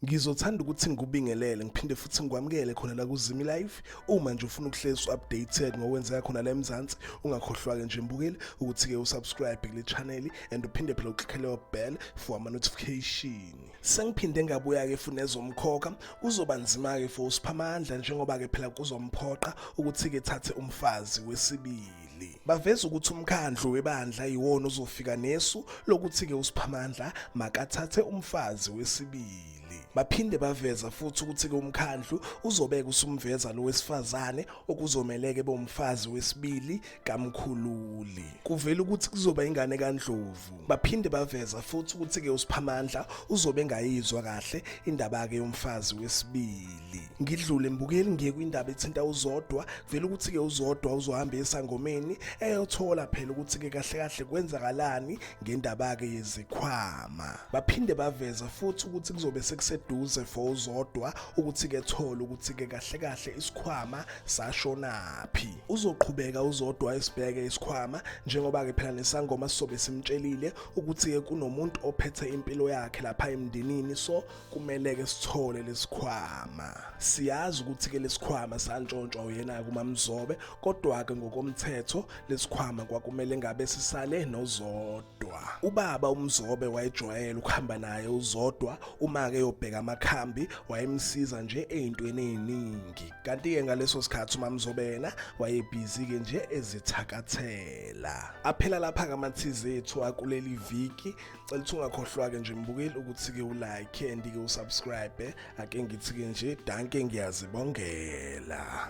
Ngizothanda ukuthi ngikubingelele ngiphinde futhi ngikwamukele khona la kuZimi Live. Uma nje ufuna ukuhlezi updated ngokwenzeka khona la eMzansi, ungakhohlwa-ke nje mbukeli ukuthi-ke usubscribe kule channel and uphinde phela uclicke leyo bell for ama-notification. Sengiphinde ngabuya-ke futhi nezomkhokha, kuzoba nzima-ke for uSiphamandla njengoba-ke phela kuzomphoqa ukuthi-ke thathe umfazi wesibili. Baveza ukuthi umkhandlu webandla yiwona ozofika nesu lokuthi-ke uSiphamandla makathathe umfazi wesibili. Baphinde baveza futhi ukuthi-ke umkhandlu uzobeka usumveza lo wesifazane okuzomeleke bomfazi wesibili kaMkhululi. Kuvela ukuthi kuzoba ingane kaNdlovu. Baphinde baveza futhi ukuthi-ke uSiphamandla uzobe engayizwa kahle indaba-ke yomfazi wesibili. Ngidlule mbukeli ngiye kwindaba ethinta uZodwa. Kuvela ukuthi-ke uZodwa uzohamba esangomeni eyothola phela ukuthi-ke kahle kahle kwenzakalani ngendaba-ke yezikhwama. Baphinde baveza futhi ukuthi kuzobe sekuseduze for uZodwa ukuthi-ke thole ukuthi-ke kahle kahle isikhwama sashonaphi. Uzoqhubeka uZodwa esibheke isikhwama njengoba-ke phela nesangoma sizobe simtshelile ukuthi-ke kunomuntu ophethe impilo yakhe lapha emndenini, so kumele-ke sithole lesikhwama. Siyazi ukuthi-ke lesikhwama santshontshwa uyena-ke uMaMzobe, kodwa-ke ngokomthetho lesikhwama kwakumele ngabe sisale noZodwa. Ubaba uMzobe wayejwayele ukuhamba naye uZodwa uma-ke eyobheka amakhambi, wayemsiza nje ey'ntweni ey'ningi. Kanti-ke ngaleso sikhathi uMaMzobe yena wayebhizi-ke nje ezithakathela. Aphela lapha-ke amathizi ethu akuleli viki. Cela ukuthi ungakhohlwa-ke nje mbukeli ukuthi-ke ulike and-ke usubscribe. Ake ngithi-ke nje danke, ngiyazibongela.